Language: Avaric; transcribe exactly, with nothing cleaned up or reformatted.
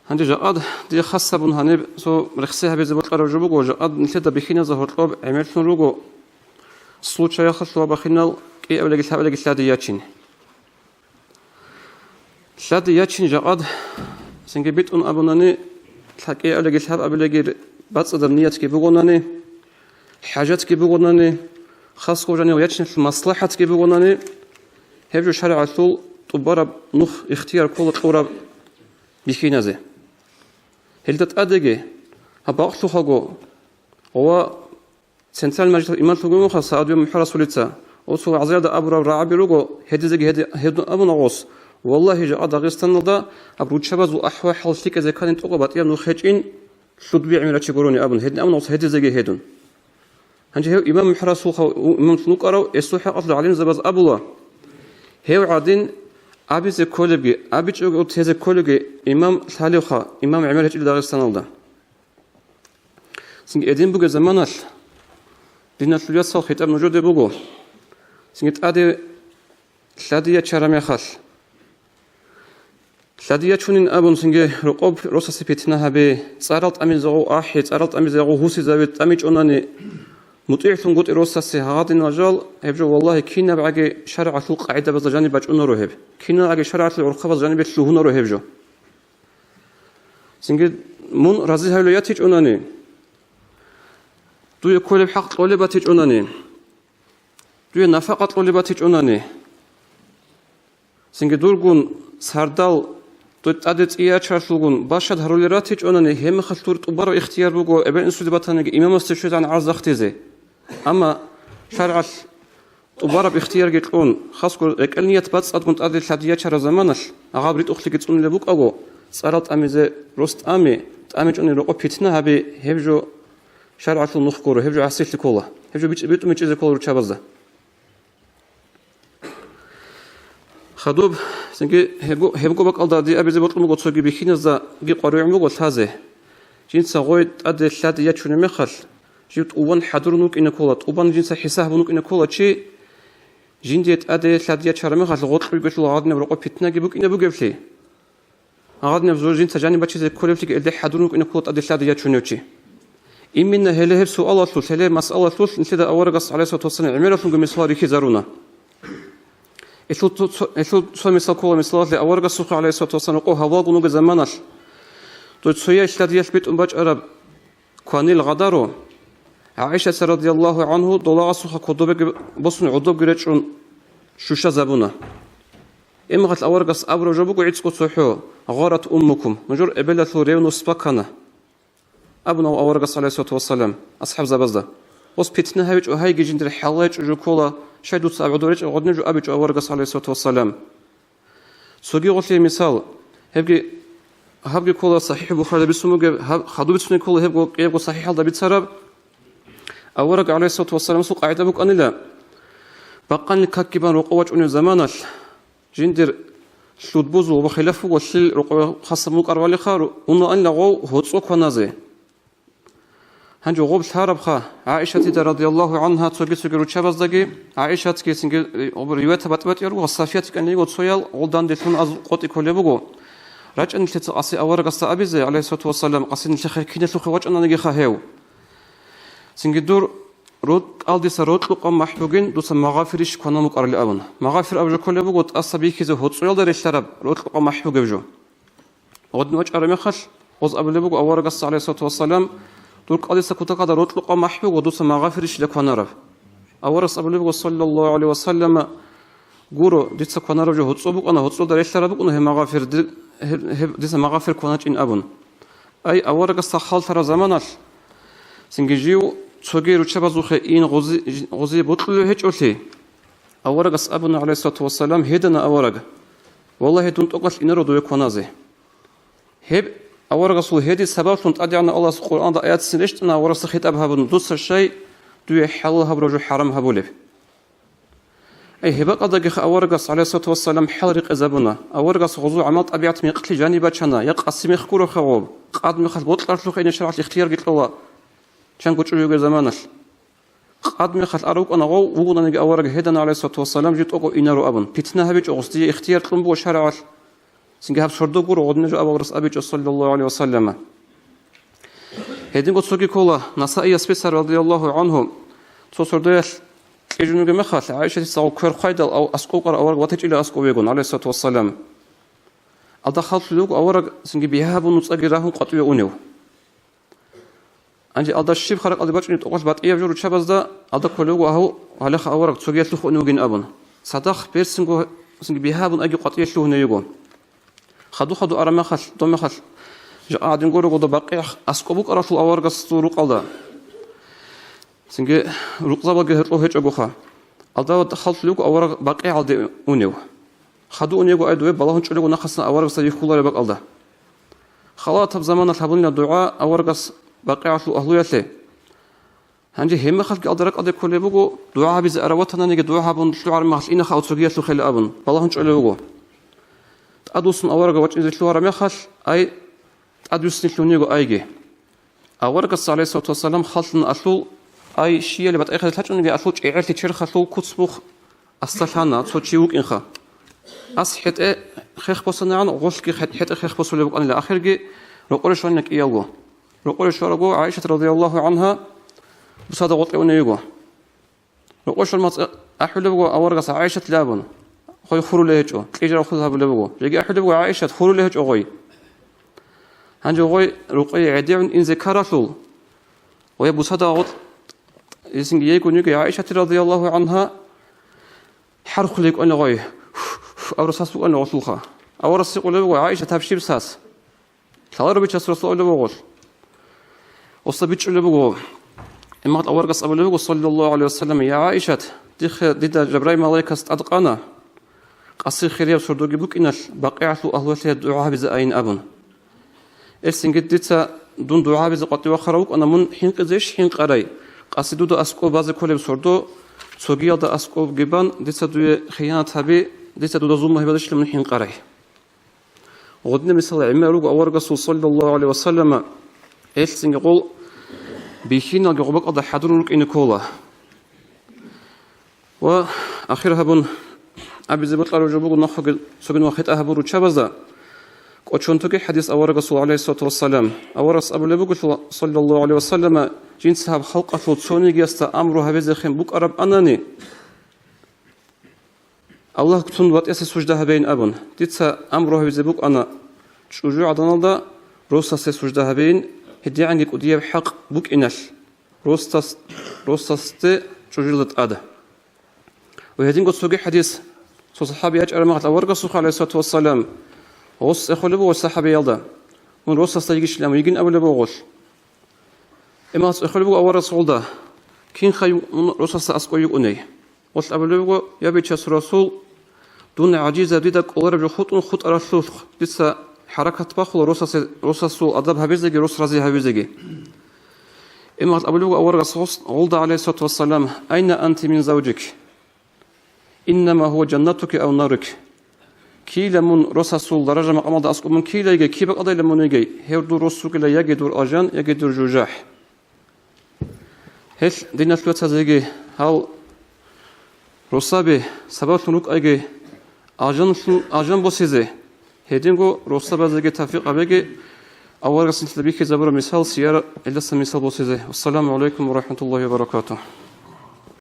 Гьанже жакъад дие хас гьабун гьаниб цо рехсей гьабизе бокьараб жо буго, жакъад нилъеда бихьиназда гьоркьоб гӀемерлъун руго случаялъул ва бахинал кӀиабилеги лъабабилеги лъади ячин. Лъади ячин жакъад цинги битӀун абунани, лъа-, кӀиабилеги лъабабилеги бацӀцӀадаб ниятги бугонани, хӀажатги бугонани, хасго жанив ячиналъул маслахӀатги бугонани, гьеб жо шаригӀалъул тӀубараб нух ихтияр ккола кьураб бихьиназе. Гьелда тӀадеги, гьаб бакълъухъаго ва Центральный мажлисалъул имамлъун вугевха Саадиев МухӀмад Расулица, оцо вагӀзаялда абураб рагӀаби руго, гьедизеги гьеди-, гьедун абуна гъос, валлагьи, жакъа Дагъистаналда гьаб руччабазул ахӀвал-хӀал лъикӀизе ккани тӀокӀаб батӀияб нух гьечӀин, лъудби гӀемерачи гурони абун, гьедин абуна гъос гьедизеги гьедун. Гьанже гьев имам МухӀмад Расулха у-, имамлъун вукӀарав, гьесул хӀакъалъулъ гӀалимзабаз абула, гьев гӀадин абизе кколебги, абичӀого тезе кколебги имам лъалевха, имам гӀемер гьечӀел Дагъистаналда. Цинги гьедин бугеб заманалъ, диналъул яцал, хитӀаб нужеде буго. Цинги тӀаде лъади ячараб мехалъ. Лъади ячунин абун, цинги рокъоб росасе питна гьабе, цӀарал тӀамизе гъов ахӀи, цӀарал тӀамизе гъов гьусизаве тӀамичӀонани, мутӀигӀлъунгутӀи росасе гьагъадинал жал, гьеб жо, валлагьи, кинабгӀаги шаригӀалъул къагӀидабазда жаниб бачӀунаро гьеб, кинабгӀаги шаригӀалъул гӀурхъабазда жанибе лъугьунаро гьеб жо. Цинги мун рази гьавилев ятичӀонани, дуе кколеб хӀакъ кьолеб батичӀонани, дуе нафакъа кьолеб батичӀонани, цинги дургун сардал, дуе тӀаде цӀияй ячаралъулгун башад гьарулел ратичӀонани, гьеб мехалъ дур тӀубараб ихтияр буго, эбел-инсуде батаниги имамасде щвезегӀан гӀарз ахтизе. Амма шаргӀалъ тӀубараб ихтиярги кьун, хасго рекӀел ният бацӀцӀадгун тӀаде лъади ячараб заманалъ, гьаб ритӀухълъиги цӀунулеб букӀаго, цӀарал тӀамизе рос тӀами, тӀамичӀони рокъоб питна гьаби, гьеб жо шаргӀалъул нух гуро, гьеб жо гӀасилъи ккола, гьеб жо бичӀ-, битӀун бичӀчӀизе ккола руччабазда. Хадуб, цинги гьебго, гьебго бакӀалда дие абизе бокьун буго цоги бихьиназдаги къваригӀун буго лъазе. Жинца гъой тӀаде лъади ячунеб мехалъ, жив тӀубан хӀадурун вукӀине ккола, тӀубан жинца хӀисаб гьабун вукӀине ккола чи, жиндие тӀаде лъади ячараб мехалъ гъоркье вугелъул гьагъадинаб рокъоб питнаги букӀине бугеблъи. Гьагъадинаб жо жинца жаниб бачизе кколеблъиги гьелде хӀадурун вукӀине ккола тӀаде лъади ячунев чи. Именно гьеле гьеб суалалъулъ, гьеле масъалалъулъ нилъеда аварагас, гӀалайгьиссалату вассалам, гӀемералъунго мисал рихьизаруна. Гьелъул цо-, цо-, гьелъул цо мисал ккола, мисалалъе, аварагасухъе, гӀалайгьиссалату вассалам, рокъоб гьавалгун вугеб заманалъ, дой цояй лъади ял битӀун бачӀараб кванил гъадару, ГӀаишаца, радияллагьу гӀангьу, долагъасухъа кодобеги босун гӀодобги речӀчӀун щущазабуна. Имгъал аварагас абураб жо буго гӀицӀго цохӀо: «Гъарат уммукум», нужер эбелалъул ревность бакана, абуна аварагас, гӀалайгьиссалату вассалам, асхӀабзабазда. Гъос питна гьавичӀо, гьайги жиндир хӀалайчӀо жо ккола, щай дуца аб гӀодоб речӀчӀеб гъодинаб жо абичӀо аварагас, гӀалайгьиссалату вассалам. Цоги гъолъие мисал, гьебги, гьабги ккола СахӀихӀ Бухарида бицун бугеб, гьаб хадуб бицунеб ккола гьебго, кӀиябго СахӀихӀалда бицараб. Авараг, гӀалайгьиссалату вассаламасул къагӀида букӀанила, бакъанил какги бан рокъов вачӀунеб заманалъ, жиндир лъудбузул ва хилаф буго, лъил рокъове хасаб мукӀарвалиха, унаанила гъов гьоцӀо кваназе. Гьанже гъоб лъарабха ГӀаишатида, радияллагьу гӀангьа, цоги-цоги руччабаздаги, ГӀаишатги цинги, э, гъоб риваятаб батӀи-батӀияр руго, Сафиятги кӀанилиго цоял гъол данделъун аз къотӀи кколеб буго. РачӀа нилъеца къаси аварагасда абизе, гӀалайгьиссалату вассалам, къаси нилъехъе киналъухъе вачӀананиги хагьев. Цинги дур рукъалдаса рокьукъа махӀ бугин, дуца магъафирищ квана мукӀарали абуна. Магъафир аб жо кколеб буго тӀаса бихьизе гьоцӀоялда релълъараб рокьукъа махӀ бугеб жо. Гъодин вачӀараб мехалъ, гъоз абулеб буго аварагасда, гӀалайгьиссалату вассалам, дур кӀалдиса кутакалда рокьукъа махӀ буго дуца магъафирищила кванараб. Аварагас абулеб буго, саллаллагьу гӀалайгьи вассаллама, гуро, дица кванараб жо гьоцӀо букӀана, гьоцӀолда релълъараб букӀана гьеб магъафир, ди-, гьеб, гьеб дица магъафир кваначӀин абун. Ай, аварагасда халлъараб заманалъ, цинги жив цоги руччабазухъе ин гъози-, гъозие бокьулев гьечӀолъи, аварагас абуна, гӀалайгьиссалату вассалам, гьедана авараг: «Валлагьи, дун тӀокӀалъ инаро дове кваназе». Гьеб аварагасул гьедин сабаблъун ТӀадегӀанав Аллагьас Къуръанда аятцин рещтӀана аварагасда хитӀаб гьабун: «Дуца щай дуе хӀалал гьабураб жо хӀарам гьабулеб?» Ай, гьеб бакӀалдагиха аварагас, гӀалайгьиссалату вассалам, хӀал рекъезабуна. Аварагас гъозул гӀамал-тӀабигӀат мекълъи жаниб бачана, я къаси мех гуро хагъоб, къад мехалъ бокьаралъухъ ине шаргӀалъ ихтиярги кьола, чанго чӀужуге заманалъ. Къад мехалъ ара вукӀана гъов, вугонаниги авараг гьедана, гӀалайгьиссалату вассалам, жив тӀокӀав инаро абун, питна гьабичӀо гъос, дие ихтияр кьун буго шаргӀалъ. Цинги гьаб сордо гуро гъодинаб жо аб аварагас абичӀо, саллаллагьу гӀалайгьи ва саллама. Гьединго цоги ккола, Насаияс бицар, радияллагьу гӀангьу, цо сордоялъ кьижун вугеб мехалъ, ГӀайшатица гъо квер хъвайдал, ав-, аскӀов вукӀарав авараг ватичӀила аскӀов вегун, гӀалайгьиссалату вассалам. Алда хал лъулеб буго авараг цинги бигьа-бигьа нуцӀаги рагьун къватӀиве унев. Гьанже алда щиб харакъалде бачӀунеб тӀокӀалъ батӀияб жо руччабазда, алда кколеб буго гьав гьалеха авараг цогиялъухъ унев вугин абун. Цадахъ берцинго цинги бигьа-бигьа айги къватӀиялъухъ унев йиго. Хаду-хаду араб мехалъ, доб мехалъ, жакъа гӀадин гурого, доб БакъигӀ аскӀоб букӀаралъул аварагасул рукъалда. Цинги рукъзабаги гьоркьов гьечӀогоха. Алда хал лъулеб буго авараг БакъигӀалде унев. Хаду унего ай дове балагьун чӀолего нахъасан аварагасда вихьулареб бакӀалда. Халатаб заманалъ гьабунила дугӀа аварагас БакъигӀалъул агьлуялъе. Гьанже гьеб мехалъги алда ракӀалде кколеб буго, дугӀа гьабизе арав ватананиги, дугӀа гьабун лъугӀараб мехалъ инеха цогиялъухъ хӀела абун, балагьун чӀолеб буго. ТӀадвуссун авараг вачӀине лъугьараб мехалъ, ай, тӀадвуссине лъугьунего айги. Аварагас, гӀалайгьиссалату вассалам, хал лъуна алъул, ай, щияли батӀа-батӀиял лъачӀониги, алъул чӀегӀерлъи черхалъул куц-мух аслалъана, цо чи вукӀинха. Ас хӀетӀе хех босанагӀан, гъолъги хӀет-, хӀетӀе хех босулеб букӀанила, ахирги рокъоре щванила кӀиялго. Рокъоре щварабго, ГӀайшат, радияллагьу гӀангьа, бусада гъоркье унев йиго. Рокъоре щвараб мехалъ ахӀулеб буго аварагас ГӀайшатилан абун, гъой хурулей гьечӀо, кьижараб хӀуз гьабулеб буго. Жеги ахӀулеб буго, ГӀайшат, хурулей гьечӀо гъой. Гьанже гъой рокъое гӀедегӀун инзе ккаралъул, гъояб бусада гъоркь гьесинги йигун йиго, ГӀайшатил, радияллагьу гӀангьа, хӀархулей кӀванила гъой, абураб сас букӀанила гъолъулха. Аварагас гьикъулеб буго, ГӀайшат, гьаб щиб сас? Лъаларо Бичасул Расул абулеб буго гъолъ. Гъосда бичӀчӀулеб буго. Имам аварагас абулеб буго, саллаллагьу гӀалайгьи ва саллам: «Я ГӀайшат, дихъе дида Жабраил малаикас тӀадкъана, къаси хирияб сордоги букӀиналъ БакъигӀалъул агьлуялъе дугӀа гьабизе айин», – абун. Гьелъинги дица дун дугӀа гьабизе къватӀив вахъарав вукӀана мун хӀинкъизейищ хӀинкъарай, къаси дуда аскӀоб базе кколеб сордо, цогиялда аскӀобги бан, дица дуе хиянат гьаби, дица дуда зулму гьабиялдалъищ мун хӀинкъарай. Гъодинаб мисал гӀемер руго аварагасул, саллаллагьу гӀалайгьи ва саллама, гьелъинги гъол бихьиналги гъоб бакӀалда хӀадурун рукӀине ккола. Ва ахир гьабун абизе бокьараб жо буго, нахъеги цогидал хитӀа гьабурал руччабазда кӀочон тоге хӀадис аварагасул, гӀалайгьиссалату вассалам. Аварагас абулеб буго, саллаллагьу гӀалайгьи ва саллама, жинца гьаб халкъалъул цонигиясда амру гьабизехин букӀарабани, Аллагь кутун ватӀасе сужда гьабейин абун, дица амру гьабизе букӀана чӀужугӀаданалда росасе сужда гьабейин, гьедигӀанги кӀудияб хӀакъ букӀиналъ росас-, росасде чӀужуялда тӀад. Ва гьединго цоги хӀадис, цо сахӀаби ячӀараб мехалъ аварагасухъе, гӀалайгьиссалату вассалам, гъос цӀехолеб буго сахӀабиялда, мун росасда йигищилан йигин абулеб буго гъолъ. Имам цӀехолеб буго аварагас гъолда, кинха мун росасда аскӀов йикӀуней? Гъолъ абулеб буго: «Я Бичасул Расул, дун гӀажизаб, дида кӀолареб жо хутӀун хутӀаралъулъ, дица хӀаракат бахула росасе, росасул адаб гьабизеги, рос рази гьабизеги». Имам абулеб буго аварагас гъос-, гъолда, гӀалайгьиссалату вассалам: «Айна анти мин завжик? Иннама гьува жаннатуки ав нарук». Кийила мун росасул даража-макъамалда аскӀов мун кийила йигей, киб бакӀалдайила мун йигей, гьев дур рос вугила яги дур алжан, яги дур жужахӀ. Гьелъ, диналъул вацазеги, гьал росаби сабаблъун рукӀайги, алжанлъун, алжан босизе, гьединго росабазеги тавфикъ гьабеги, аварагас нилъеда бихьизабураб мисал, сияр гӀелдасан мисал босизе. Вассаламу гӀалайкум ва рахӀматуллагьи ва баракатугь.